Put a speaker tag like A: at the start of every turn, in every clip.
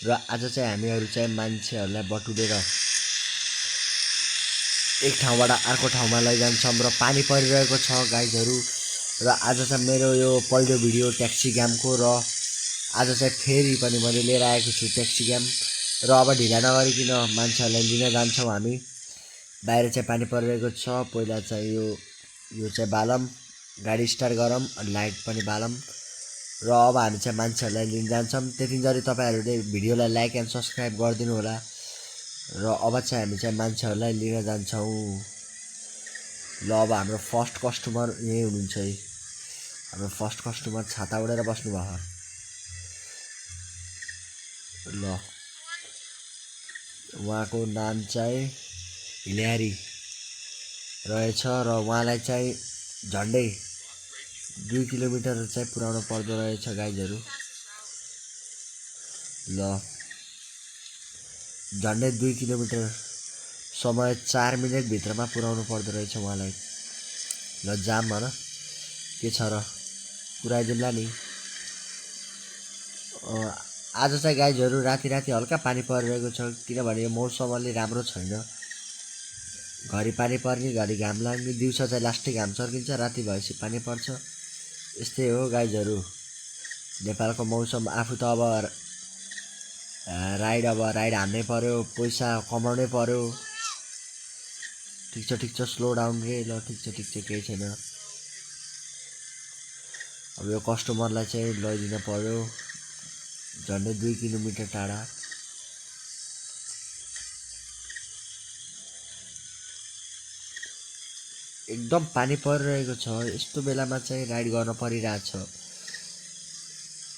A: र आज चाहिँ हामीहरू चाहिँ मान्छेहरूलाई बटुलेर एक ठाउँबाट अर्को ठाउँमा लैजान्छौँ र पानी परिरहेको छ गाइजहरू। र आज चाहिँ मेरो यो पहिलो भिडियो ट्याक्सी ग्यामको र आज चाहिँ फेरि पनि मैले लिएर आएको छु ट्याक्सी ग्याम। र अब ढिला नगरिकन मान्छेहरूलाई लिन जान्छौँ हामी। बाहिर चाहिँ पानी परिरहेको छ। पहिला चाहिँ यो चाहिँ बालम, गाडी स्टार्ट गरौँ अनि लाइट पनि बालम। र अब हामी चाहिँ मान्छेहरूलाई लिन जान्छौँ। त्यतिन्जेरी तपाईँहरूले भिडियोलाई लाइक एन्ड सब्सक्राइब गरिदिनु होला। र अब चाहिँ हामी चाहिँ मान्छेहरूलाई लिन जान्छौँ। ल अब हाम्रो फर्स्ट कस्टमर यही हुनुहुन्छ है। हाम्रो फर्स्ट कस्टमर छाता उडेर बस्नु भयो। ल उहाँको नाम चाहिँ हिल्यारी रहेछ र उहाँलाई चाहिँ झन्डै 2 किलोमिटर चाहिँ पुर्याउनु पर्दो रहेछ गाइजहरू। ल झन्डै 2 किलोमिटर समय 4 मिनटभित्रमा पुर्याउनु पर्दो रहेछ उहाँलाई। ल जाम भन के छ र पुऱ्याइदिउँला नि। आज चाहिँ गाइजहरू राति हल्का पानी परिरहेको छ किनभने यो मौसम अलि राम्रो छैन। घरि पानी पर्ने घरि घाम लाग्ने। दिउँसो चाहिँ लास्टै घाम सर्किन्छ, राति भएपछि पानी पर्छ। यस्तै हो गाइजहरू नेपालको मौसम। आफू त अब राइड हान्नै पर्यो, पैसा कमाउनै पर्यो। ठिक छ स्लो डाउन रे। ल ठिक छ केही छैन। अब यो कस्टमरलाई चाहिँ लैदिन पर्यो झन्डै 2 किलोमिटर टाढा। एकदम पानी परिरहेको छ। यस्तो बेलामा चाहिँ राइड गर्न परिरहेछ।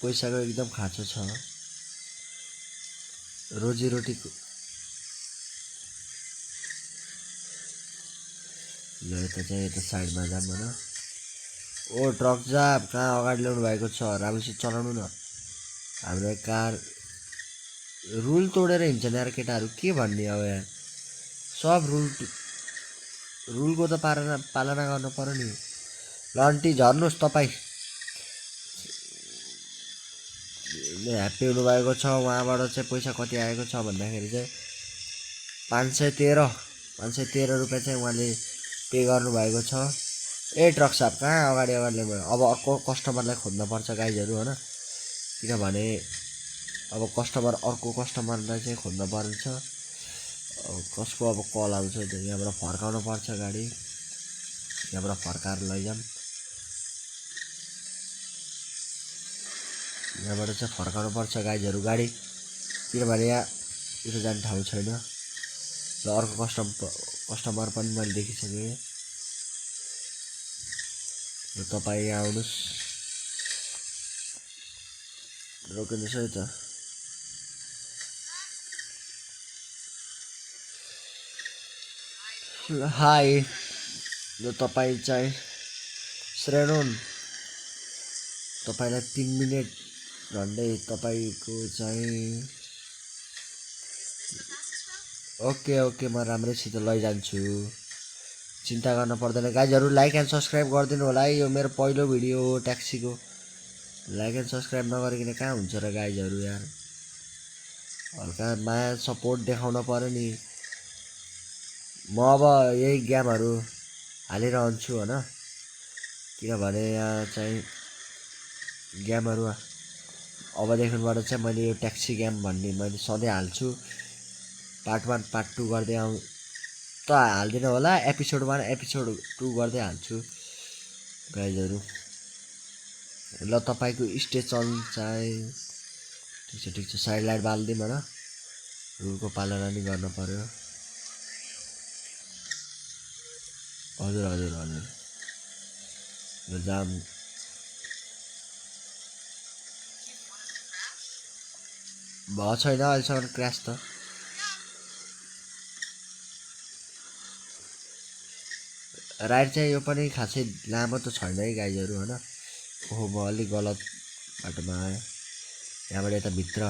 A: पैसाको एकदम खाँचो छ। रोजीरोटीको ल यता साइडमा जाम भन। ओ ट्रक जाम कहाँ अगाडि ल्याउनु भएको छ। राम्रोसित चलाउनु न। हाम्रो कार रुल तोडेर हिँड्छन् यार केटाहरू। के भन्ने अब यार। सब रुलको त पालना गर्नु पर्यो नि। ल आन्टी झर्नुहोस् तपाईँ। ह्याप्पी हुनुभएको छ। उहाँबाट चाहिँ पैसा कति आएको छ भन्दाखेरि चाहिँ 513 रुपियाँ चाहिँ उहाँले पे गर्नुभएको छ। ए ट्रक साहब कहाँ अगाडि ल्याउनु। अब अर्को कस्टमरलाई खोज्नुपर्छ गाइजहरू होइन। किनभने अब अर्को कस्टमरलाई चाहिँ खोज्नु पर्छ। कसको अब कल आउँछ यहाँबाट फर्काउनु पर्छ गाडी। यहाँबाट फर्काएर लैजाऊँ। यहाँबाट चाहिँ फर्काउनु पर्छ गाइजहरू गाडी, किनभने यहाँ उता जाने ठाउँ छैन। र अर्को कस्टमर पनि मैले देखिसकेँ। र तपाईँ यहाँ आउनुहोस्। रोकिनुहोस् है त। हाई ल तपाईँ चाहिँ श्रेणुन तपाईँलाई 3 मिनट झन्डै तपाईँको चाहिँ ओके म राम्रैसित लैजान्छु। चिन्ता गर्न पर्दैन गाइजहरू। लाइक एन्ड सब्सक्राइब गरिदिनु होला है। यो मेरो पहिलो भिडियो हो ट्याक्सीको। लाइक एन्ड सब्सक्राइब नगरिकन कहाँ हुन्छ र गाइजहरू यार। हल्का माया सपोर्ट देखाउन पर्यो नि। म अब यही गेमहरू हालिरहन्छु होइन। किनभने यहाँ चाहिँ गेमहरू अबदेखिबाट चाहिँ मैले यो ट्याक्सी गेम भन्ने मैले सधैँ हाल्छु। पार्ट 1 पार्ट 2 गर्दै त हाल्दिनँ होला। एपिसोड 1 एपिसोड 2 गर्दै हाल्छु गाइजहरू। ल तपाईँको स्टेसन चाहिँ ठिक छ साइड लाइट बालिदिउँ होइन। रुलको पालना नि गर्नु पर्यो। हजुर जाम भएको छैन अहिलेसम्म क्र्यास त। राइड चाहिँ यो पनि खासै लामो त छैन है गाइजहरू होइन। ओहो म अलिक गलत बाटोमा आएँ। यहाँबाट यता भित्र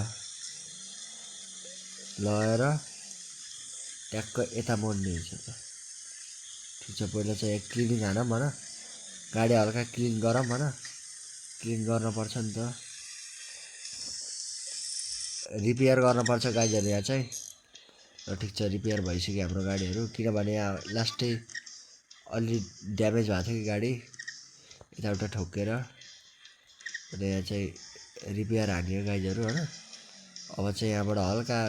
A: लगेर ट्याक्क यता मोड्ने हुन्छ त। ठिक छ पहिला चाहिँ क्लिनिङ हानौँ भन। गाडी हल्का क्लिन गरौँ भन। क्लिन गर्नुपर्छ नि त। रिपेयर गर्नुपर्छ गाइजहरू यहाँ चाहिँ। र ठिक छ, रिपेयर भइसक्यो हाम्रो गाडीहरू, किनभने यहाँ लास्टै अलि ड्यामेज भएको थियो कि गाडी यताउता ठोकेर। अनि यहाँ चाहिँ रिपेयर हान्यो गाइजहरू होइन। अब चाहिँ यहाँबाट हल्का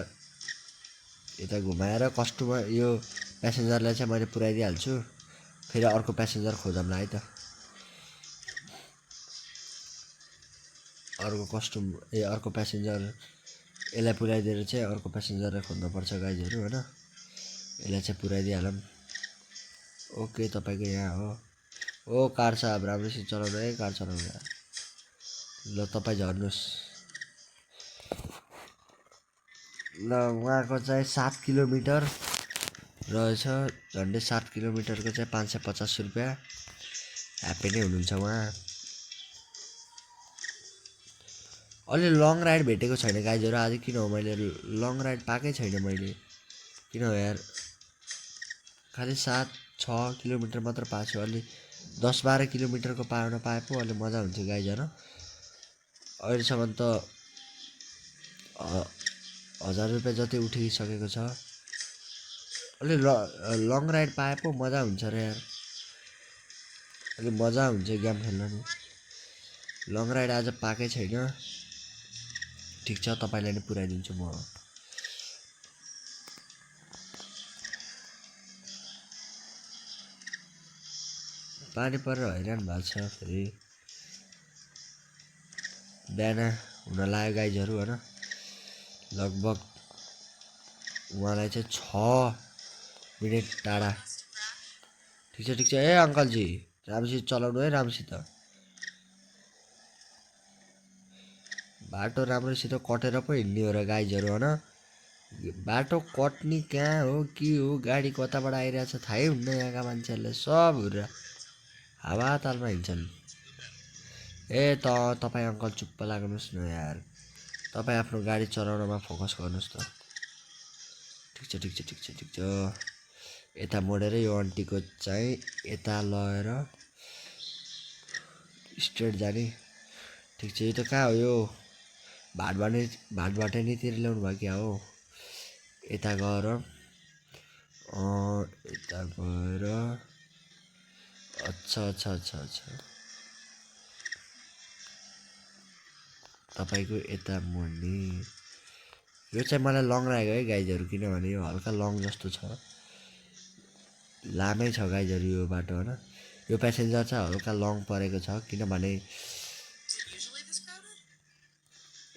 A: यता घुमाएर कस्टमर यो प्यासेन्जरलाई चाहिँ मैले पुऱ्याइदिइहाल्छु। फेरि अर्को प्यासेन्जर खोजौँला है त। अर्को प्यासेन्जर यसलाई पुऱ्याइदिएर चाहिँ अर्को प्यासेन्जरलाई खोज्नुपर्छ गाइजहरू होइन। यसलाई चाहिँ पुऱ्याइदिइहालौँ। ओके, तपाईँको यहाँ हो। ओ कार साहब राम्रोसित चलाउनु है, कार चलाउनु। ल तपाईँ झर्नुहोस्। ल उहाँको चाहिँ 7 किलोमिटर रहेछ, झन्डै 7 किलोमिटरको चाहिँ 550 रुपियाँ। ह्याप्पी नै हुनुहुन्छ उहाँ। अलि लङ राइड भेटेको छैन गाइजहरू आज। किन हो मैले लङ राइड पाएकै छैन मैले, किन हो यार। खालि 7-6 किलोमिटर मात्र पाएको छु। अलि 10-12 किलोमिटरको पाए पो अलि मजा हुन्थ्यो गाइजहरू। अहिलेसम्म त 1000 रुपियाँ जति उठिसकेको छ। अलि लङ राइड पाए पो मजा हुन्छ र यार, अलि मजा हुन्छ गेम खेल्न नि। लङ राइड आज पाएकै छैन। ठिक छ, तपाईँलाई नै पुऱ्याइदिन्छु म। पानी परेर हैरान भएको छ। फेरि बिहान हुन लाग्यो गाइजहरू होइन। लगभग उहाँलाई चाहिँ 6 मिनट टाढा। ठिक छ ए अङ्कलजी, राम्रोसित चलाउनु है, राम्रोसित। बाटो राम्रोसित कटेर पो हिँड्ने हो र गाइजहरू होइन। बाटो कट्ने कहाँ हो के हो, गाडी कताबाट आइरहेछ थाहै हुन्न यहाँका मान्छेहरूलाई। सब हुर्रा हावा तालमा हिँड्छन्। ए तपाईँ अङ्कल चुप्प लाग्नुहोस् न यार, तपाईँ आफ्नो गाडी चलाउनमा फोकस गर्नुहोस् त। ठिक छ। यता मोडेर यो आन्टीको चाहिँ यता लगेर स्ट्रेट जाने। ठिक छ, यो त कहाँ हो यो भाटबाटनीतिर ल्याउनु भयो क्या हो। यता गएर अच्छा तपाईँको यता मोड्ने। यो चाहिँ मलाई लङ लाग्यो है गाइजहरू, किनभने यो हल्का लङ जस्तो छ, लामै छ गाइजहरू यो बाटो होइन। यो प्यासेन्जर चाहिँ हल्का लङ परेको छ, किनभने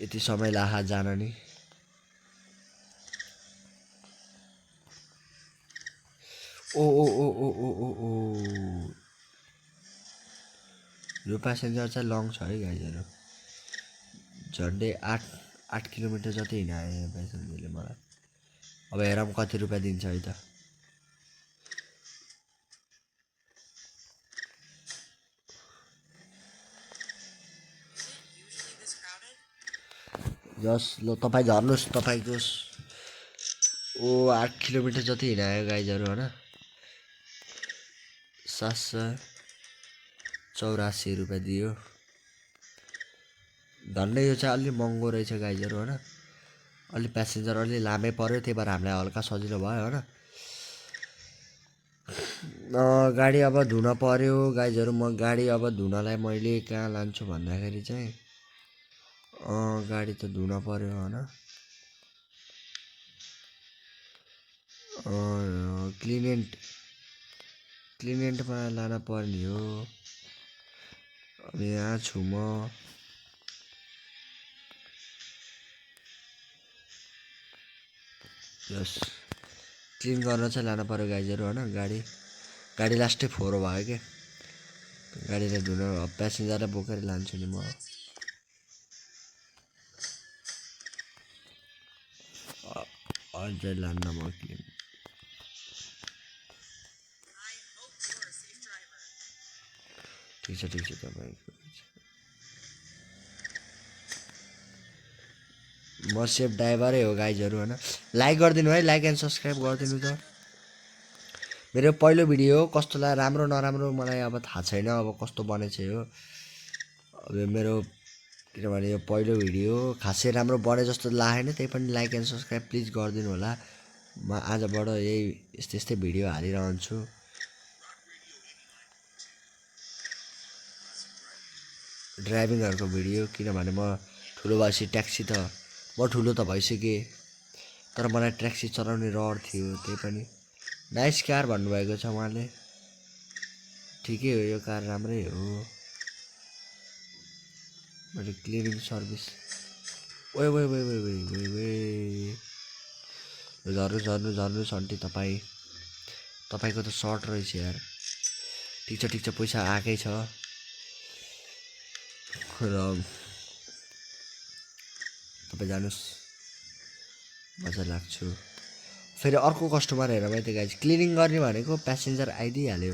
A: यति समय लाहा जान नि। ओ यो प्यासेन्जर चाहिँ लङ छ है गाइजहरू। झन्डै 8 किलोमिटर जति हिँडायो यो प्यासेन्जरले मलाई। अब हेरौँ कति रुपियाँ दिन्छ है त। जस ल तपाईँ झर्नुहोस्। तपाईँको 8 किलोमिटर जति हिँडायो गाइजहरू होइन। 784 रुपियाँ दियो। झन्डै यो चाहिँ अलि महँगो रहेछ गाइजहरू होइन। अलि प्यासेन्जर अलि लामै पऱ्यो, त्यही भएर हामीलाई हल्का सजिलो भयो होइन। गाडी अब धुन पर्यो गाइजहरू। म गाडी अब धुनलाई मैले कहाँ लान्छु भन्दाखेरि चाहिँ गाडी त धुन पर्यो होइन। क्लिनेन्टमा लान पर्ने हो। अब यहाँ छु म। यस क्लिन गर्न चाहिँ लानु पर्यो गाइजहरू होइन। गाडी लास्टै फोहोर भयो क्या। गाडीलाई धुन प्यासेन्जरलाई बोकेर लान्छु नि म। अझै लान्न म क्लिन। ठिक छ तपाईँको म सेफ ड्राइभरै हो गाइजहरू होइन। लाइक गरिदिनु है, लाइक एन्ड सब्सक्राइब गरिदिनु त। मेरो पहिलो भिडियो हो, कस्तोलाई राम्रो नराम्रो मलाई अब थाहा छैन, अब कस्तो बनेछ हो। अब मेरो किनभने यो पहिलो भिडियो खासै राम्रो बढे जस्तो लागेन, त्यही पनि लाइक एन्ड सब्सक्राइब प्लिज गरिदिनु होला। म आजबाट यही यस्तै यस्तै भिडियो हालिरहन्छु। ड्राइभिङहरूको भिडियो, किनभने म ठुलो भएपछि ट्याक्सी त म ठुलो त भइसकेँ, तर मलाई ट्याक्सी चलाउने रहर थियो। त्यही पनि नाइस कार भन्नुभएको छ उहाँले। ठिकै हो, यो कार राम्रै हो। मैले क्लिनिङ सर्भिस ओए ओए ओए ओए ओए ओए ओए झर्नु सन्टी तपाईँको त सर्ट रहेछ यार। ठिक छ पैसा आएकै छ र तपाईँ जानुहोस्, मजा लाग्छु। फेरि अर्को कस्टमर हेर मैले त गाइज क्लिनिङ गर्ने भनेको प्यासेन्जर आइदिइहाल्यो।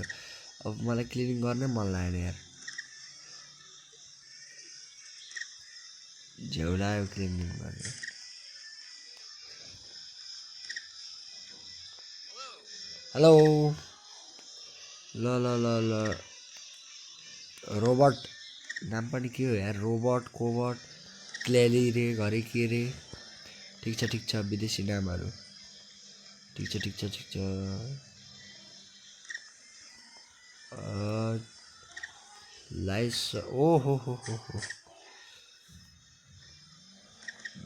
A: अब मलाई क्लिनिङ गर्नै मन लागेन यार, झ्याउ लाग्यो क्लिनिङ गर्ने। हेलो ल ल ल ल रोबोट नाम पनि के हो यार, रोबोट कोबट क्लेली रे घरि के रे। ठिक छ विदेशी नामहरू। ठिक छ लाइस ओहो हो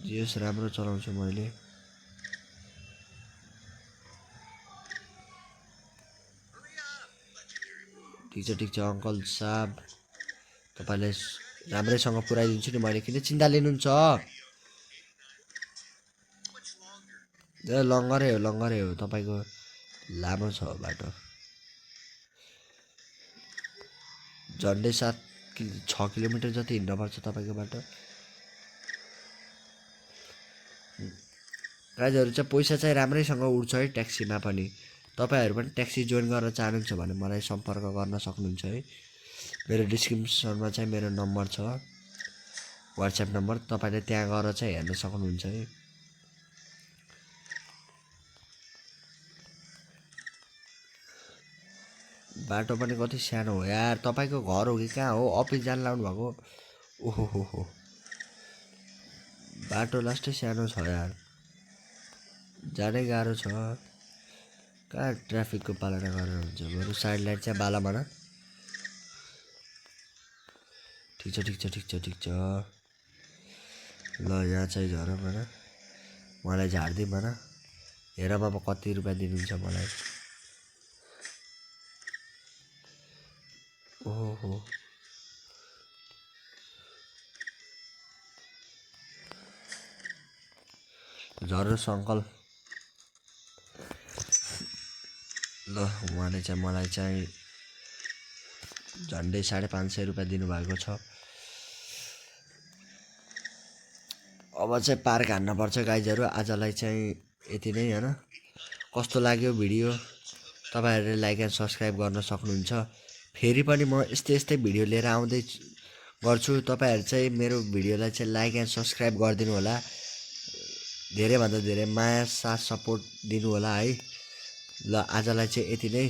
A: जियोस् राम्रो चलाउँछु मैले। ठिक छ अङ्कल साहब, तपाईँलाई राम्रैसँग पुऱ्याइदिन्छु नि मैले, किन चिन्ता लिनुहुन्छ। लङ्गरै हो तपाईँको, लामो छ बाटो, झन्डै 6 किलोमिटर जति हिँड्नुपर्छ तपाईँको बाटो। गाइजहरू चाहिँ पैसा चाहिँ राम्रैसँग उठ्छ है ट्याक्सीमा पनि। तपाईँहरू पनि ट्याक्सी जोइन गर्न चाहनुहुन्छ भने मलाई सम्पर्क गर्न सक्नुहुन्छ है। मेरो डिस्क्रिप्सनमा चाहिँ मेरो नम्बर छ, वाट्सएप नम्बर, तपाईँले त्यहाँ गएर चाहिँ हेर्न सक्नुहुन्छ है। बाटो पनि कति सानो हो यार, तपाईँको घर हो कि कहाँ हो, अफिस जान लाग्नु भएको। ओहो हो बाटो लास्टै सानो छ यार, जानै गाह्रो छ। कहाँ ट्राफिकको पालना गरेर हुन्छ, बरु साइड लाइट चाहिँ बाला भन। ठिक छ ल यहाँ चाहिँ झरौँ भन, मलाई झारिदिउँ भन। हेर बाबा कति रुपियाँ दिनुहुन्छ मलाई। ओहो झर्नुहोस् अङ्कल। ल उहाँले चाहिँ मलाई चाहिँ झन्डै 550 रुपियाँ दिनुभएको छ। अब चाहिँ पार्क हान्नुपर्छ गाइजहरू। आजलाई चाहिँ यति नै होइन। कस्तो लाग्यो भिडियो तपाईँहरूले लाइक एन्ड सब्सक्राइब गर्न सक्नुहुन्छ। फेरि पनि म यस्तै भिडियो लिएर आउँदै गर्छु। तपाईँहरू चाहिँ मेरो भिडियोलाई चाहिँ लाइक एन्ड सब्सक्राइब गरिदिनु होला। धेरैभन्दा धेरै माया साथ सपोर्ट दिनु होला है। ल आजलाई चाहिँ यति नै।